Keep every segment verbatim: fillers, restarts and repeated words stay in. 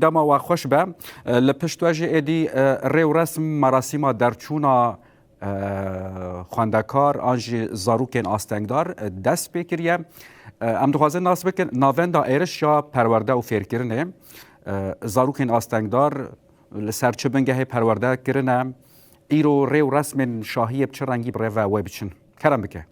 Dema we xweş be. Li pişt we jî êdî, e, rê û resm merasîma derçûna, e, xwendekar an jî zarokên astengdar, e, dest pê kiriye. E, em dixwazin nas bikin navenda êriş ya perwerde û fêrkirinê. E, zarokên astengdar li ser çi bingehê perwerde kirine? Îro rê û resmên şahiyê bi çi rengî bi rê ve wê biçin? Kerem bike.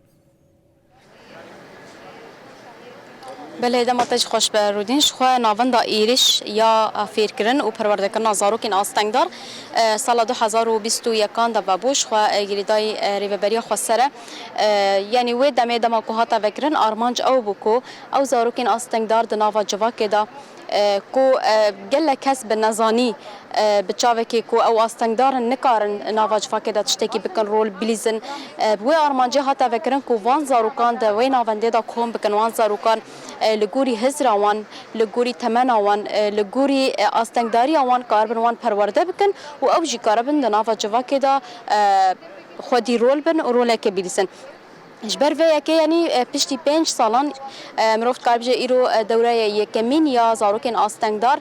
Belê, dema te jî xweş be Rûdîn. Ji xwe navenda êrîş ya fêrkirin û perwerdekirina zarokên astengdar, e, sala du hezar û bîst û yekan de vebû. Ji xwe, e, girêdayî, e, Rêveberiya Xweser e. E, yanî wê demê dema ku hate vekirin, armanc ew bû ku ew zarokên astengdar di nava civakê de, e, ku, e, gelek kes bi nezanî, e, bi çavekê ku ew astengdar in, nikarin nava civakê de tiştekî bikin, rol bilîzin. E, bi wê armancê hate vekirin ku van zarokan di wê navendê de kom bikin, wan zarokan, e, li gorî hizra wan, li gorî temena wan, e, li gorî, e, astengdariya wan karibin wan perwerde bikin û ew jî karibin di nava civakê de, e, xwedî rol bin û roleke bilîzin. Ji ber vê yekê, yanî, e, piştî pênc salan, e, mirov dikare bije îro, e, dewreya yekemîn ya zarokên astengdar,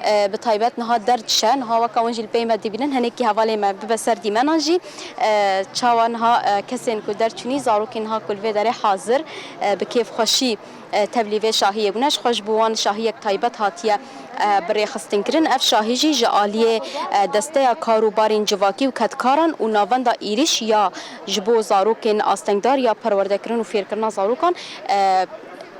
e, bi taybet niha derdişe. Niha weke hûn jî li pey me dibînin, hinekî hevalê me bibe ser dîmenan jî, e, çawa niha, e, kesên ku derçûnî, zarokên niha ku li vê derê hazir, e, bi kêfxweşî, e, tevlî vê şahiyê bûne. Ji xwe ji bo wan şahiyek taybet hatiye, e, bi rêxistin kirin. Ev şahî jî ji aliyê, e, Desteya Kar û Barên Civakî û Kedkaran û Navenda Îrîş ya ji bo zarokên astengdar ya perwerdekirin û fêrkirina zarokan, e,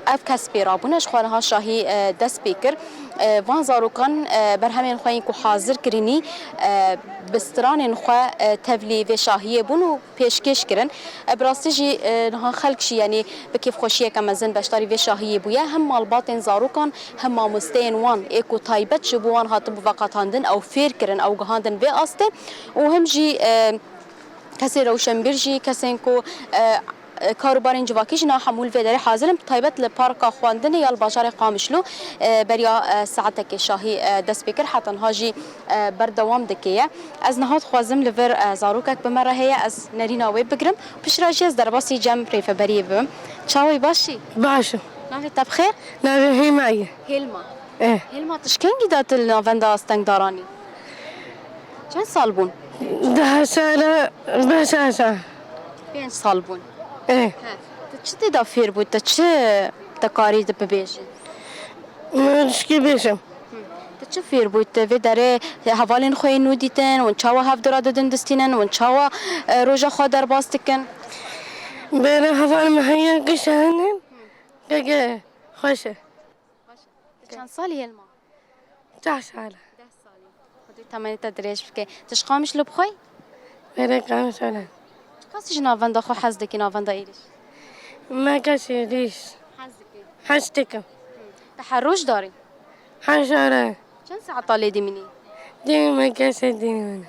ev kes pê rabûne. Ji xwe niha şahî, e, dest pê kir. E, van zarokan, e, berhemên xwe yên ku hazir kirînî, e, bi stranên xwe, e, tevlî vê şahiyê bûn û pêşkêş kirin. E, bi rastî jî, e, niha xelk jî, yanî bi kêfxweşiyeke mezin beşdarî vê şahiyê bûye. Hem malbatên zarokan, hem mamosteyên wan ê ku taybet ji bo wan hatibû veqetandin, ew fêr kirin, ew gihandin vê astê û hem jî, e, kesê rewşenbîr jî, kesên ku, e, e, karûbarên civakî jî niha hemû li vê derê hazir in, bi taybet li parka xwendinê ya li bajarê Qamişlo, e, beriya, e, saetekê şahî, e, dest pê kir, heta niha jî, e, berdewam dike ye. Ez niha dixwazim li vir, e, zarokek bi me re heye, ez nerîna wê bigirim. Piştre jî ez derbasî cem rêveberiyê bibim. Çawa yî, baş î? Baş im. Navê te bi xêr? Navê Hêma ye. Hêlma. Eh. Hêlma, tu ji kengî de tu li navenda astengdaran î? Çend sal bûn? Deh sal e, beş sal. Pênc sal bûn. Eh. He. Tu çi tê de fêr bû? Tu çi te karî tu bibêjî? Min tişkî bêjim. Hı. Tu çi fêr bû? Tu vê derê hevalên xwe yên nû dîtin, hûn çawa hevdû re didin distînin, hûn çawa, e, roja xwe derbas dikin? Bêre heval me heye gişenin, gege xweş e. Tu çend salî Hêlma? Deh sal e. Deh salî. Xwedê temenê te dirêj bike. Tu ji Qamişlo bi xwe yî? Bêre Qamişlo ne. Çiqas ji navenda xwe hez dikî, navenda êrîş? Me kesê êrîş. Hez dikî? Hez dikim. Te her roj darî? Her şare. Çend saeta lê dimînî? Dî me kesê dî min.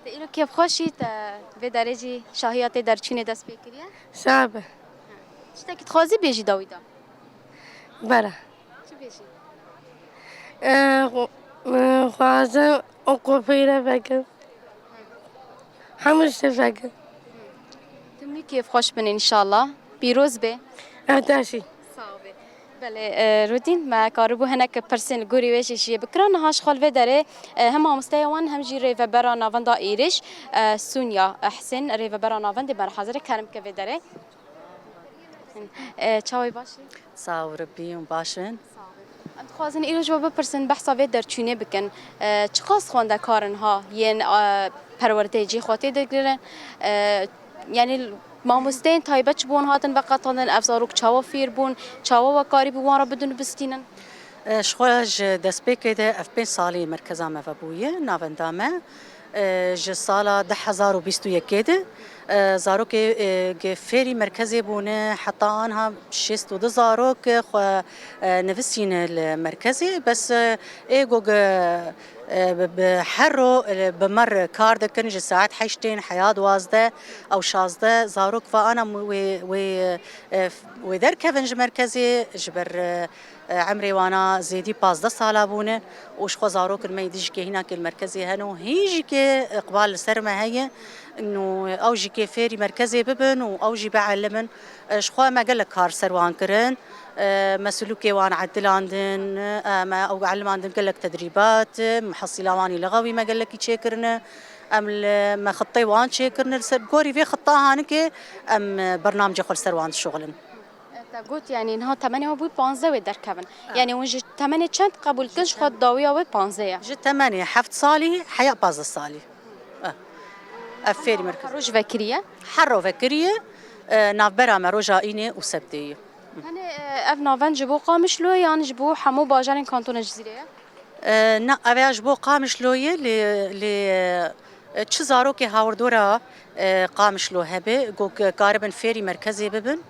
Te îro kêfxweş î, te vê derê jî şahiya tê derçûnê dest pê kiriye? Sabe. Tiştekî dixwazî bêjî dawî de? Bera. Çi bêjî? E, xwe-, e, xwazim o kopîre vekim. Hemû tiştê vekim. Tim wî kêfxweş bin înşallah. Pîroz be. Ev taşî. Sağ be. Belê, e, Rûdîn, me karibû hinek pirsên li gorî wê jî jiyê bikira. Niha ji xwe li vê derê, e, hem mamosteya wan hem jî rêvebera navenda êrîş, e, Sûnya, e, Hisên, rêvebera navendê me re hazir e, kerem ke vê derê. E, çawa yî, baş î? Sax û ribî hûn baş in. Em dixwazin îro ji we bipirsin, behsa vê derçûnê bikin. E, çiqas xwendekar in ha yên, e, perwerdeyê cihê xwe tê digirin? E, yanî mamosteyên taybet ji bo wan hatin veqetandin, ev zarok çawa fêr bûn, çawa we karî bi wan re bidin û bistînin? E, ji xwe ji destpêkê de ev pênc salî merkeza me vebûye, navenda me. E, ji sala du hezar û bîst û yekê de, e, zarokê, e, ge fêrî merkezê bûne, heta anha şêst û du zarok, e, xwe, e, nivîsîne li merkezê. Bes, e, ê go ge, e, bi, bi her ro, e, bi me re kar dikin, ji saet heştên heya duwazdeh ew şazdeh zarok va ana wê, wê, e, wê derkevin ji merkezê, ji ber, e, Emrê wana zêdî pazdeh sala bûne û ji xwe zarok in me yê dî jî kê hîna kê li merkezê hene û hîn jî kê iqbal li ser me heye. Û ew jî kê fêrî merkezê bibin û ew jî bielimin. Ji xwe me gelek kar ser wan kirin. Mesulûkê wan edilandin, me ew elimandin gelek tedrîbat, mihesîla wan î lixewî me gelekî çêkirine. Em li me xiteyê wan çêkirine. Li ser gorî vê xita hanikê em bernamcê xwe li ser wan dişuxulin. Te got, yanî niha temenê we bû panzdeh wê derkevin. Yanî hûn ji temenê çend qebûl dikin, ji xwe dawiya wê panzdeh ye? Ji temenê heft salî heya pazdeh salî. Eh. Ev fêrî merkez. Her roj vekiriye? Her roj vekiriye, eh, navbera me roja înê û sebtê ye. Tenê, eh, ev navend ji bo Qamişlo ye yan ji bo hemû bajarên Kantona Cizîrê ye? Eh, na, ev ya ji bo Qamişlo ye, lê, lê, eh, çi zarokê hawirdora, eh, Qamişlo hebe, ku karibin fêrî merkezê bibin,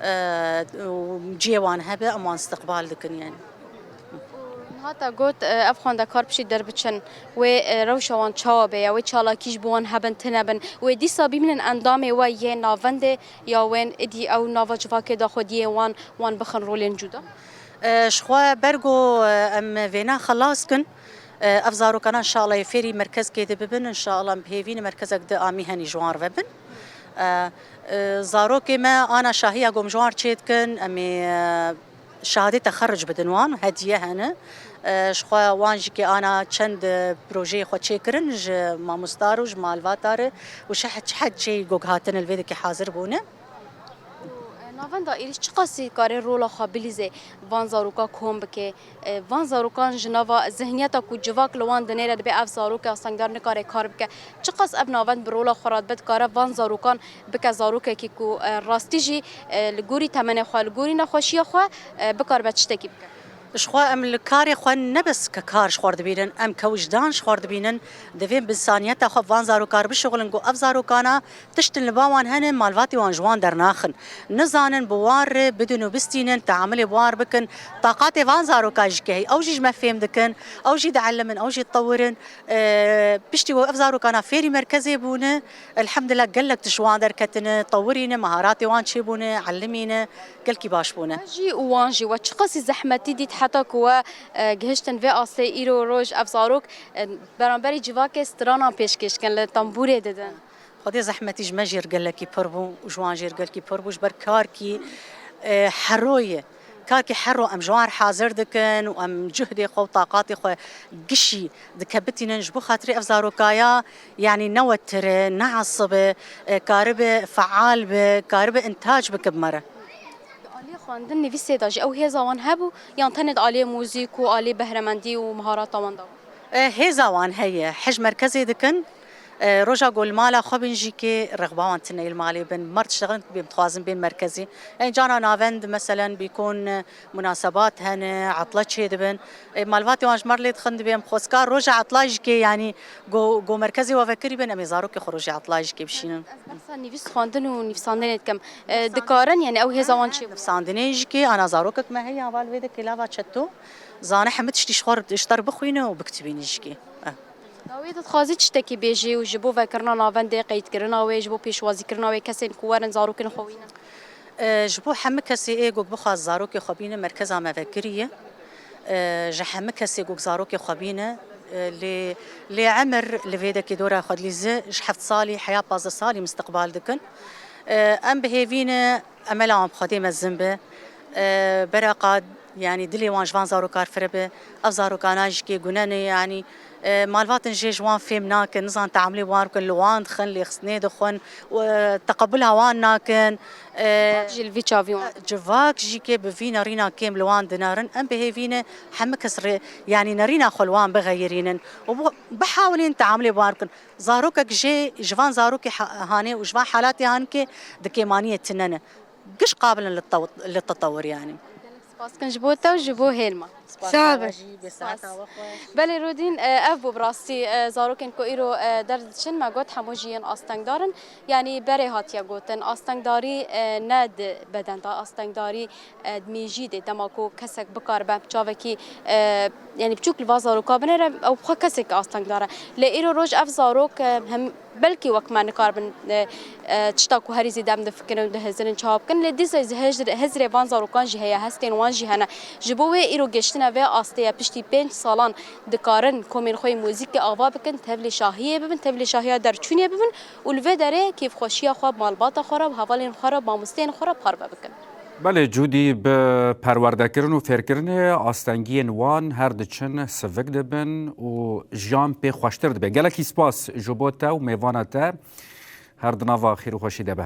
eh, û cihê wan hebe, em wan istiqbal dikin yani. Niha te got, eh, ev xwendekar piştî derbiçin, wê, eh, rewşa wan çawa be ya, wê çalakî ji bo wan hebin, tune bin, wê dîsa bimînin endamê we yê navendê ya wên idî ew nava civakê de xwediyê wan, wan bixin rolên cuda? E, ji xwe ber ku, e, em vêna xelas kin, e, ev zarokana înşallah yê fêrî merkezkê de bibin, înşallah em bi hêvî ne merkezek di amî henî ji wan re vebin. E, e, zarokê me ana şahiya ku em ji wan re çê dikin, em ê, e, şehadê texerruc bidin wan, hediye hene. E, ji xwe wan jî kê ana çend, e, projeyê xwe çêkirin ji mamosta re û ji malbata re û şeh-, çi hed çêyî ku hatine li vê dekê hazir bûne. Navenda êrîş çiqasî kare rola xwe bilîze, van zaroka kom bike, e, van zarokan ji nava zihniyeta ku civak li wan dinêre dibe ev zarok e, astengdar nikare kar bike. Çiqas ev navend bi rola xwe re dibe, dikare van zarokan bike zarokekî ku, e, rastî jî, e, li gorî temenê xwe, li gorî nexweşiya xwe, e, bikaribe tiştekî bike. Ji xwe em li karê xwe ne bes ke kar ji xwe re dibînin, em ke wijdan ji xwe re dibînin, divê bi insaniyeta xwe van zarokar bişuxulin ku ev zarokana tiştin li ba wan hene, malbatê wan ji wan dernaxin. Nizanin bi wan re bidin û bistînin, teamilê bi wan re bikin. Taqatê van zaroka jî ke heye, ew jî ji me fêm dikin, ew jî dielimin, ew jî ditewirin. Eee, piştî ku ev zarokana fêrî merkezê bûne, elhemdulillah gelek tişt ji wan derketine, tewirîne, meharatê wan çêbûne, elimîne, gelkî baş bûne. Te jî û wan jî we çiqasî zehmetî dît heta ku we, e, gihiştin vê astê îro roj ev zarok, e, beramberî civakê stranan pêşkêş kin, li tembûrê didin? Xwedê zehmetî ji me jî gelekî pir bû û ji wan jî gelkî pir bû ji ber karkî, e, hero ye. Karkî hero em ji wan re hazir dikin û em cuhdê xwe û taqatê xwe gişî dikebitînin ji bo xatirê ev zarokaya, yanî ne wetir e, ne esib e, e, karibe feal be, karibe intac bike bi me re. Di aliyê xwendin nivîsê de jî ew hêza wan hebû yan tenê di aliyê muzîk û aliyê behremendî û miharata wan de bû? E, hêza wan heye, hej merkezê dikin. E, roja ku li mala xwe bin jî kê rexba wan tune li malê bin. Mer diştexilin bêm dixwazin bên merkezî. Ên cana navend, meselen, bîkon, e, munasebat hene, etla çêdibin. E, malbatê wan ji mer lê dixin dibêm xwezkar roja etla jî kê, yanî go, go merkezê we vekirî bin, em ê zarokê xwe rojê etla jî kê bişînin. Ez behsa nivîs xwendin û nivîsandinê dikim. E, dikarin, yanî ew hêza wan çê bû? Nivîsandinê jî kê, ana zarokek me heye, heval vê de kê lava çeto. Zane hemî tiştî ji xwe ji te re bixwîne û bikitibîne jî kê. Eh. Dawiyê dixwazî tiştekî bêjî û ji bo vekirina navendê, qeydkirina wê, ji bo pêşwazîkirina wê kesên ku werin zarokên xwe wînin? E, ji bo hemî kesê ê ku bixwaz zarokê xwe bîne, merkeza me vekiriye. E, ji hemî kesê ku zarokê xwe bîne, e, lê, lê emir li vê dekê dora xwe dilîze, ji heft salî heya pazdeh salî mistiqbal dikin. E, em bi hêvî ne, emela wan bi Xwedê mezin be. E, beraqa, yanî dilê wan ji van zarokar fire be. Ev zarokana jî kê gune ne, yanî, e, malbatin jê ji wan fêm nakin, nizan teamilê wan bikin, li wan dixin, lêxistinê dixwin, û, e, teqebula wan nakin. E, civak jî li vî çavî wan. Civak jî kê bi vî nerîna kêm li wan dinerin, em bi hêvî ne hemî kes rê, yanî nerîna xwe li wan bixeyirînin û bi, bihawilin teamilê bi wan bikin. Zarokek jê ji van zarokê ha-, hanê û ji van halatê hanikê di kêmaniyê tune ne. Giş qabil in li tew-, li tetewir, yanî. Gelek spas dikin ji bo te û ji bo hêlma. Sağ be. Belê Rodîn, e, ev bû bi rastî, e, zarokên ku îro, e, derdiçin, me got hemû jî yên astengdar in. Yanî berê hatiye gotin, astengdarî, e, ne di beden de, astengdarî, e, di mêjî de, dema ku kesek bikaribe çavekî, e, yanî biçûk li va zaroka binêre, ew bi xwe kesekî astengdar e. Lê îro roj ev zarok, e, hem belkî wek me nikaribin, e, e, tişta ku herî zêde em difikirin û dihizirin çawa bikin, lê dîsa jî hizr-, hizrê van zarokan jî heye, hestên wan jî hene. Ji bo wê îro gihiştine vê astê ye, piştî pênc salan dikarin komên xwe yê muzîkê ava bikin, tevlê şahiyê bibin, tevlê şahiya derçûnê bibin û li vê derê kêfxweşiya xwe bi malbata xwe re, bi hevalên xwe re, bi mamosteyên xwe re parve bikin. Belê Cûdî, bi perwerdekirin û fêrkirinê astengiyên wan her diçin sivik dibin û jiyan pê xweştir dibe. Gelekî spas ji bo te û mêvana te, her di nava xêr û xweşî de be.